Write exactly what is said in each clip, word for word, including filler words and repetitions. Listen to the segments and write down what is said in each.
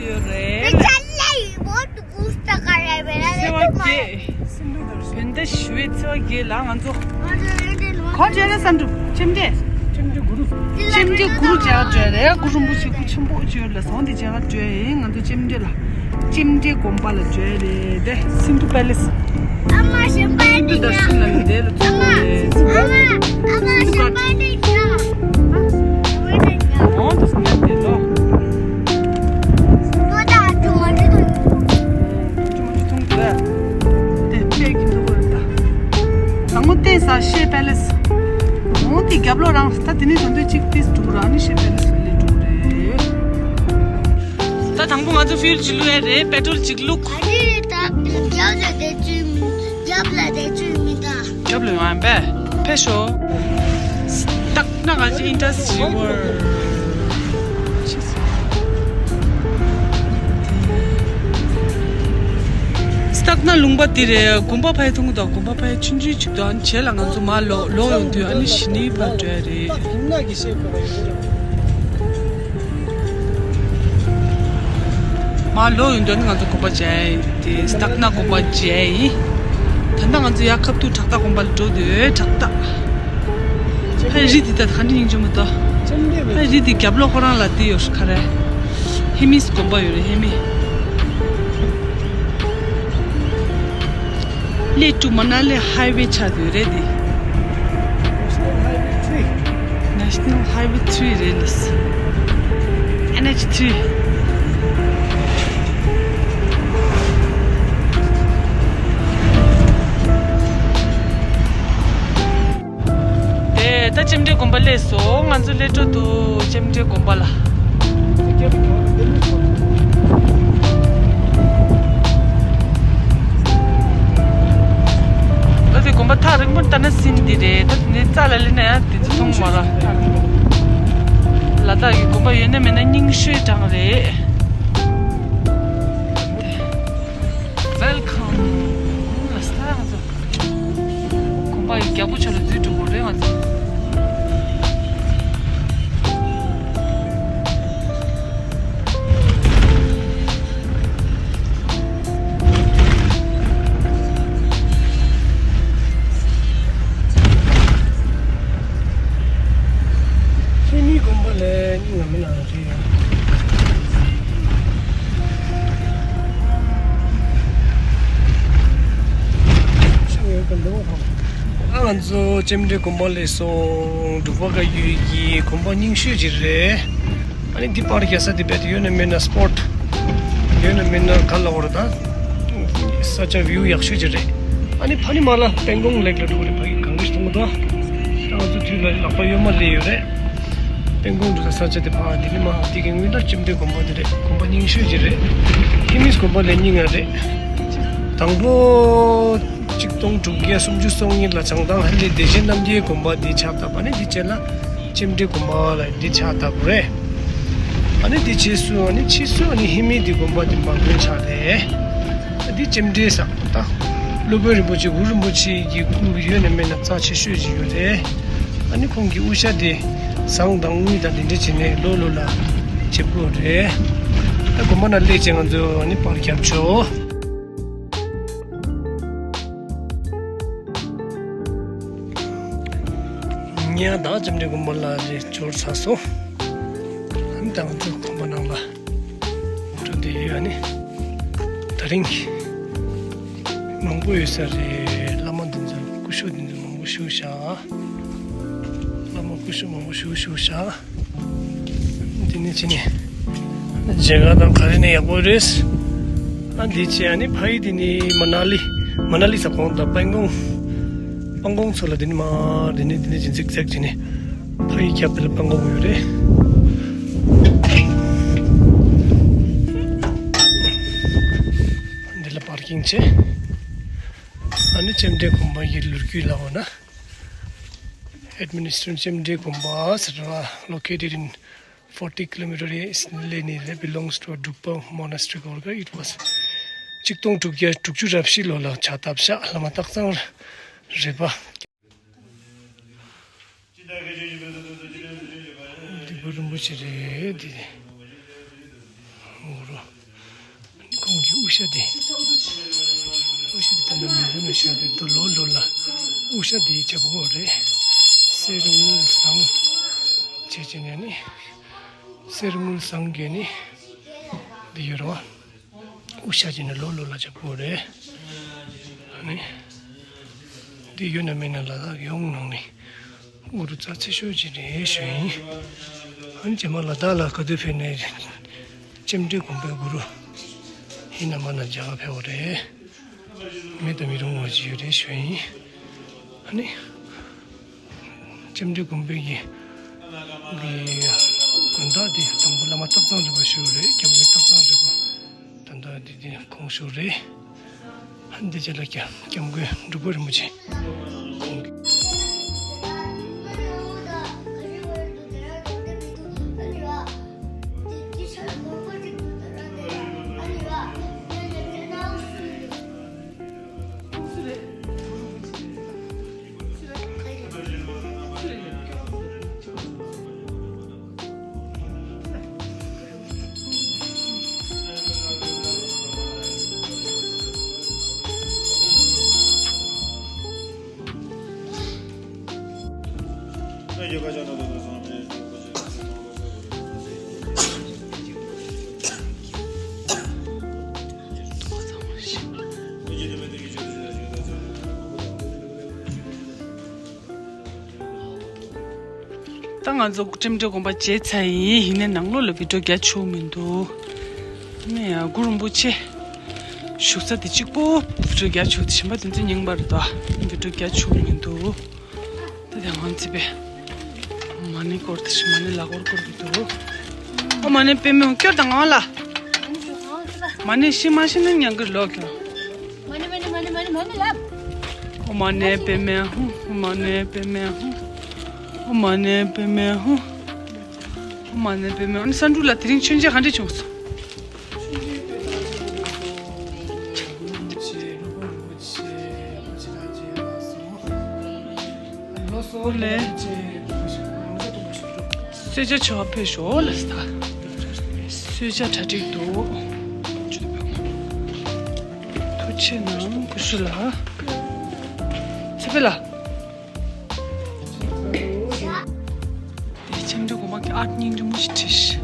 ཡོད་རེད། བྱ་ལས་མོ་ཏུ་ཀུ་སྟ་ཀ་རེ་བེ་ར་ཚེས་པ་བརྒྱད། བོད་ཟླ་བཞི་པའི་ཚེས་པ་བརྒྱད་ལ་ང་ཚོ། ག་བརྗོད་ལ་བསམ་འགྲུབ་ཅེམ་འབྲས། ཅེམ་འབྲས་གུ་རུ། ཅེམ་འབྲས་གུ་རུ་མཇལ་ཁ་འགྲོ་ཡ་རེད། གུ་རུ་རིན་པོ་ཆེ་སྐུ་ཆེན་པོ་བརྗོད་ལ་སོང་དེ་མཇལ་ཁ་འགྲོ་ཡ་ཡིན། ང་ཚོ་ཅེམ་འབྲས་ལ། ཅེམ་འབྲས་དགོན་པ་ལ་འགྲོ་ཡ་རེད་དེ། སིན་དྷུ་པེ་ལེ་སི། ཨ་མ་ཞིམ་པ་འདི་འདི་ལ་ཚུགས་རེད། ཨ་མ་ཨ་མ་ཞིམ་པ་འདི་འདྲ། འོང་དུ་སུ་ཉལ་དེ་ལོ། ཏོ་ད་ཅུ་མ་ཅུ་དུ། ཅུ་མ་ཅུ་ཐུང་དུ། དེ་པེ་གི་འདུག་རེད་ད། དང་པོ་བལྟས་ས་ཤེ་པེ་ལེ་སི། འོང་དེ་རྒྱབ་ལོགས་རང་ད་དེ་ནས་ད་འདོད་ཅིག་ཏིས་འགྲོ་ར་ནི་ཤེ་པེ་ལེ་སི་ལས་འགྲོ་རེད། ད་དང་པོ་ང་ཚོ་ཕིའུལ་ཅིག་བླུག་ཡ་རེད། པེ་ཏྲོལ་ཅིག་བླུག་ཨ་ནི་ད་རྒྱབ་ལ་དེ་ཅུ་མི་རྒྱབ་ལ་དེ་ཅུ་མི་ད། རྒྱབ་ལ་ཡོང་ཨ་པེ་ཕེ་ཤོ། སྟག་སྣ་ག་ཅི་ཨིན་ཏ་སི་ཊི་ཝར། སྟག་སྣ་ལུང་པ་འདི་རེད། དགོན་པ་ཕ་ཡི་མཐོང་གི་འདུག་དགོན་པ་ཕ་ཡི་ཆུང་ཆུང་ཅིག་འདུག་ཨ་ནི་བྱེད་ལ་ང་ཚོ་མར་ལོག་ལོག་ཡོང་དུས་ཨ་ནི་ཞི་ནི་ཕར་འགྲོ་ཡ་རེད། མར་ལོག་ཡོང་དུས་ཨ་ནི་ང་ཚོ་དགོན་པ་མཇལ་ཡ་ཡིན། དེ་སྟག་སྣ་དགོན་པ་མཇལ་ཡ་ཡིན། ད་ལྟ་ང་ཚོ་ཡར་ཁ་ཐུག་བྲག་རྟ་དགོན་པ་ལ་འགྲོ་དུས་བྲག་རྟ། ཕ་རི་འདི་ད་ག་འདྲ་ཡིན་ཅི་མ་གཏོགས། ཕ་རི་འདི་རྒྱབ་ལོགས་ཁོ་རང་ལ་འདི་ཡོད་ཤག་ག་རེ། ཧེ་མིས་དགོན་པ་ཡོད་རེད། ཧེ་མི། ལེ་ཏུ་མ་ན་ལི་ཧའི་ཝེ་ཆགས་ཡོད་རེད་འདི། National Highway three རེད་ལགས། ཨེན་ཨེཆ་three། དེ་ད་ལྕེ་འབྲས་དགོན་པ་སླེབས་སོང་། ང་ཚོ་སླེབས་འགྲོ་འདུག་ལྕེ་འབྲས་དགོན་པ་ལ། ད་དེ་དགོན་པ་ཐག་རིང་པོ་ལྟ་ན་སྲིན་འདི་རེད། ད་དེ་ནས་རྩ་ལ་སླེབས་ན་ཡང་དེ་ཚོ་མཐོང་མ་ར། ལ་དྭགས་ཀྱི་དགོན་པ་ཡོད་ན་མེད་ན་རྙིང་ཤོས་གྲས་རེད། Welcome. དགོན་པ་ཡི་རྒྱལ་པོ་ཆོས་ལ་འཛུལ་འགྲོ་དགོས་རེད་ང་ཚོ། ཁྱེད་མིའི་དགོན་པ་ལས་སྙིང་ང་མི་ལ་རེད། ཨ་ང་ཚོ་ལྕེ་འབྲས་དགོན་པ་སླེབས་སོང་། འབྲུག་པ་དགའ་ཡོད་ཀྱི་དགོན་པ་རྙིང་ཤོས་ཅིག་རེད། ཨ་ནི་འདི་པར་རྒྱག་ས་འདི་རྦད་དེ་ཡོད་ན་མེད་ན་སི་པོཊ་ཡོད་ན་མེད་ན་ག་ལ་བོར་ད་ས་ཆ་བིའུ་ཡག་ཤོས་ཅིག་རེད། ཨ་ནི་ཕ་ནི་མ་ལ་སྤང་གོང་ལེགས་ལ་འགྲོ་གི་རེད། ཕ་གི་གངས་རི་མཐོང་གི་འདུག་ཨ་ང་ཚོ་དུས་ལ་ལག་པ་གཡོན་མ་ལས་ཡོད་རེད། སྤང་གོང་འགྲོ་ས་ས་ཆ་དེ་ཕ་འདི་ནི་མ་འདི་གི་སྔོན་ལ་ལྕེ་འབྲས་དགོན་པ་འདི་རེད། དགོན་པ་རྙིང་ཤོས་ཅིག་རེད། ཧེ་མིས་དགོན་པ་ལས་རྙིང་ང་རེད། དང་པོ་ཆིག་སྟོང་དྲུག་བརྒྱ་སུམ་ཅུ་སོ་གཉིས་ལ་བྱང་ཐང་ཧ་ལས་བདེ་ཆེན་རྣམ་རྒྱལ་དགོན་པ་འདི་ཕྱག་བཏབ་པ་ནི་འདི་བྱས་ལ་ལྕེ་འབྲས་དགོན་པ་ལ་འདི་ཕྱག་བཏབ་པ་རེད། ཨ་ནི་འདི་རྗེས་སུ་ཨ་ནི་ཕྱིས་སུ་ཨ་ནི་ཧེ་མིས་འདི་དགོན་པ་འདི་མ་དགོན་ཆགས་ཏེ། ཨ་འདི་ལྕེ་འབྲས་ས་ད་སློབ་དཔོན་རིན་པོ་ཆེ་གུ་རུ་རིན་པོ་ཆེ་གི་སྐུ་ཡོད་ན་མེད་ན་རྩ་ཆེ་ཤོས་ཅིག་ཡོད་རེད། ཨ་ནི་ཁོང་གི་དབུ་ཞྭ་དེ་ཟངས་དང་དངུལ་དང་དེ་འདྲ་བྱས་ནས་ལོ་ལོ་ལ་བྱེད་དགོས་རེད། ཨ་དགོན་པ་ན་སླེབས་བྱས་ང་ཚོ་ཨ་ནི་པར་རྒྱབ་ཆོག་ཉ་དང་ལྕེ་འབྲས་དགོན་པ་ལ་རེ་འབྱོར་ཚར་སོང་། ཨ་ནི་ད་ང་ཚོ་དགོན་པ་ནང་ལ་འགྲོ་བསྡད་ཡོད། ཨ་ནི་དེ་རིང་མང་པོ་ཡོད་ས་རེད། བླ་མ་འདི་ཚོ་སྐུ་ཞབས་འདི་ཚོ་མང་པོ་བཞུགས་ཤག་བླ་མ་སྐུ་ཞབས་མང་པོ་བཞུགས་བཞུགས་ཤག་འདི་ནི་ཅི་ནི། མཇལ་ཁ་དང་ག་རེ་ནི་ཡག་པོ་རེད། ཨ་འདི་ཅི་ཨ་ནི་ཕ་ཡི་འདི་ནི་མ་ན་ལི། མ་ན་ལི་ས་ཁོངས་དང་སྤང་གོང་། སྤང་གོང་ཚོ་ལ་འདི་ནི་མ་འདི་ནི་འདི་ནི་ཅི་འཛིག་འཛེག་ཅི་ནི། ཕ་ཡི་རྒྱབ་དེ་ལ་སྤང་གོང་ཡོད་རེད། འདི་ལ་པར་ཀིང་བྱས། ཨ་ནི་ལྕེ་འབྲས་དགོན་པ་ཡི་ལོ་རྒྱུས་ལ་འོ་ན། Administration ལྕེ་འབྲས་དགོན་པ་ཟེར་བ། Located in forty kilometer east Leni, belongs to a Drukpa monastery གོ་ག It was ཆིག་སྟོང་དྲུག་བརྒྱ་དྲུག་ཅུ་རེ་བཞི་ལོ་ལ་ཕྱག་བཏབ་ཤག་བླ་མ་སྟག་ཚང་རས་པ། འདི་གུ་རུ་རིན་པོ་ཆེ་རེད་འདི། ངོ་རུ། ཁོང་གི་དབུ་ཞྭ་དེ། དབུ་ཞྭ་དེ་ད་ནི་མི་འདུག་ན་ཤོད་དེ་དུ་ལོ་ལོ་ལ་དབུ་ཞྭ་དེ་བྱེད་པོ་རེད། གསེར་དངུལ་ཟངས་བྱས་བྱས་ནས་ནི། གསེར་དངུལ་ཟངས་བརྒྱད་ནི་འདི་ཡོད་རོ། དབུ་ཞྭ་བྱས་ནས་ལོ་ལོ་ལ་བྱེད་པོ་རེད། ཨ་ནི། འདི་ཡོད་ན་མེད་ན་ལ་དྭགས་ཡོངས་ནང་ནས་དབུ་རུ་རྩ་ཆེ་ཤོས་ཅིག་རེད་ཞུ་ཡིན། ཨ་ནི་རྗེས་མ་ལ་དྭགས་ལ་ག་དུས་ཕེབས་ནས་ལྕམ་དྲལ་དགོན་པའི་གུ་རུ་ཡིན་ན་མ་ན་མཇལ་ཁ་ཕེབས་པ་རེད། མེད་དུ་མི་རུང་བ་ཅིག་ཡོད་རེད་ཞུ་ཡིན། ཨ་ནི། ལྕམ་དྲལ་དགོན་པའི་གི་གི་དགོན་བདག་དེ་དང་པོ་བླ་མ་སྟག་ཚང་རིན་པོ་ཆེ་རེད། སྐྱབས་མགོན་སྟག་ཚང་རིན་པོ། ད་ལྟ་འདི་དེ་ཁོང་ཞུ་རེད། ཨ་འདི་ཅི་ལ་ཀྱང་སྐྱབས་མགོན་འབྲུག་པ་རིན་པོ་ཆེ། ཁོང་གི། ད་ང་ཚོ་ལྕམ་དྲལ་དགོན་པ་མཇལ་ཚར་ཡིན། ཡིན་ནའི་ནང་ལོགས་ལ་བི་ཌིའོ་རྒྱག་ཆོག་མི་འདུག་ཨ་ནི་ཡ་གུ་རུ་རིན་པོ་ཆེ་བཞུགས་ས་དེ་གཅིག་པོ་བི་ཌིའོ་རྒྱག་ཆོག་དེ་གཞན་པ་དེ་ཚོ་རྙིང་པ་རེད་དོ། བི་ཌིའོ་རྒྱག་ཆོག་མི་འདུག་ད་དེ་ང་ཚོ་པས་མ་ཎི་སྐོར་དེ་མ་ཎི་ལག་སྐོར་སྐོར་གི་འདུག་ཨོ་མ་ཎི་པདྨེ་ཧཱུྃ། སྐྱོར་དང་ངང་ལ། མ་ཎི་ཤི་མ་ཤི་ནི་ཉང་གི་ལོག་ཀྱང་། མ་ཎི་མ་ཎི་མ་ཎི་མ་ཎི་མ་ཎི་ལབ། ཨོ་མ་ཎི་པདྨེ་ཧཱུྃ། ཨོ་མ་ཎི་པདྨེ་ཧཱུྃ། ཨོ་མ་ཎི་པདྨེ་ཧཱུྃ། ཨོ་མ་ཎི་པདྨེ་ཧཱུྃ། ཨ་ནི་ས་འབྲུག་ལ་དེ་རིང་མཆོད་མཇལ་ག་འདྲས་བྱུང་སོང་། ལོ་སོ་ལེ། གསོལ་ཇ་མཆོད་པ་ཕུལ་ཤོག་ལ་ས། གསོལ་ཇ་གྲ་སྒྲིག་འདུག་ཐུགས་རྗེ་གནང་སྐུ་ཞབས་ལགས། ཚེ་འཕེལ་ལགས། དེ་ལྕམ་དྲལ་དགོན་པ་གི་ཨར་ཊི་རྙིང་རིང་མོ་ཞིག་བྲིས།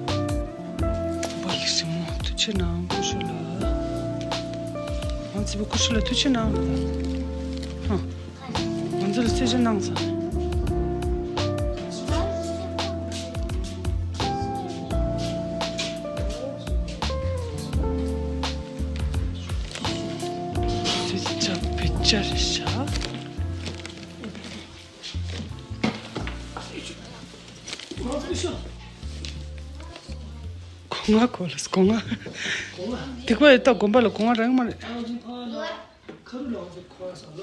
དགོན་པ་ལེགས་ཤོམ་མོ། ཐུགས་རྗེ་གནང་སྐུ་ཞབས་ལགས། ང་ཚེ་འཕེལ་སྐུ་ཞབས་ལགས་ཐུགས་རྗེ་གནང་། ཧ། ང་ཚོ་ལ་གསོལ་ཇ་གནང་ཚར། གསོལ་ཇ་བེད་སྤྱད་རེད་ཤག་སྒོ་ང་གོ་ལ་སྒོ་ང་། སྒོ་ང་། སྡིག་པ་ཡོད་ད་དགོན་པ་ལ་སྒོ་ང་རང་མ་རེད། ཁ་རུ་ལ་འོ་ཚོ་ཁོ་ས་ལ།